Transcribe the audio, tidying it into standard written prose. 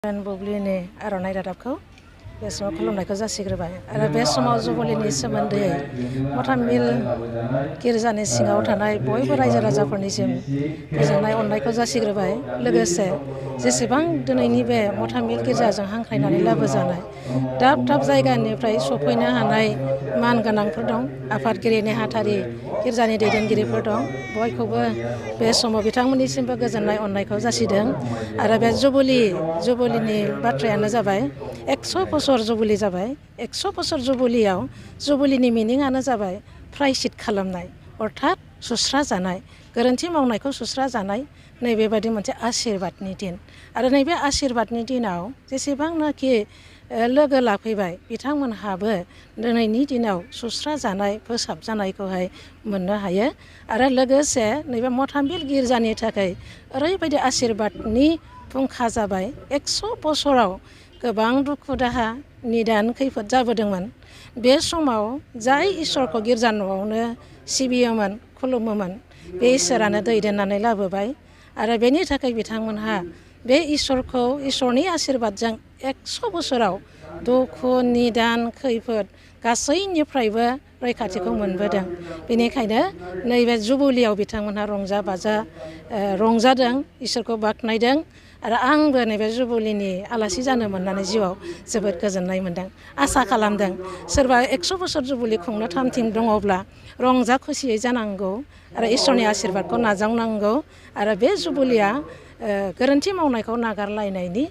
बुब्लिनि आर'नाइ रादाबखौ बे समाव खुलुमनायखौ जासिग्रोबाय आरो बे समाव जुबुलिनि सोमोन्दै मथामिल गिर्जानि सिङाव थानाय बयबो रायजो राजाफोरनिसिम गोजोननाय अननायखौ जासिग्रोबाय। लोगोसे जेसेबां दिनैनि बे मथामिल गिर्जाजों हांख्रायनानै लाबोजानाय दाब दाब जायगानिफ्राय सफैनो हानाय मान गोनांफोर दं, आफादगिरि नेहाथारि गिर्जानि दैदेनगिरिफोर दं, बयखौबो बे समाव बिथांमोननिसिमबो गोजोननाय अननायखौ जासिदों। आरो बे जुबुलिनि बाथ्रायानो जाबाय 100 बोसोर जुबुलि जाबाय। 100 बोसोर जुबुलियाव जुबुलिनि मिनिङानो जाबाय प्रायश्चित खालामनाय, अर्थात सुस्रा जानाय, गोरोन्थि मावनायखौ सुस्रा जानाय, नैबेबायदि मोनसे आशीर्बादनि दिन। आरो नैबे आशीर्बादनि दिनाव जेसेबांनाखि लोगो लाफैबाय बिथांमोनहाबो दिनैनि दिनाव सुस्रा जानाय, फोसाब जानायखौहाय मोननो हायो। आरो लोगोसे नैबे मथामिल गिर्जानि थाखाय ओरैबायदि आशीर्बादनि फुंखा जाबाय। 100 बोसोराव गोबां दुखु दाहा, निदान खैफोद जाबोदोंमोन। बे समाव जाय इसोरखौ गिर्जा न'आवनो सिबियोमोन, खुलुमोमोन, बे इसोरानो दैदेननानै लाबोबाय। आरो बेनि थाखाय बिथांमोनहा बे इसोरनि आशीर्बादजों 100 बोसोराव दुखु, निदान, खैफोद गासैनिफ्रायबो रैखाथिखौ मोनबोदों। बेनिखायनो नैबे जुबुलियाव बिथांमोनहा रंजा बाजा रंजादों, इसोरखौ बाख्नायदों। आरो आंबो नैबे जुबुलिनि आलासि जानो मोननानै जिउआव जोबोद गोजोननाय मोनदों। आसा खालामदों सोरबा 100 बोसोर जुबुलि खुंनो थामथिम दङब्ला रंजा खुसियै जानांगौ आरो इसोरनि आशीर्बादखौ नाजावनांगौ। आरो बे जुबुलिया गोरोन्थि मावनायखौ नागारलायनायनि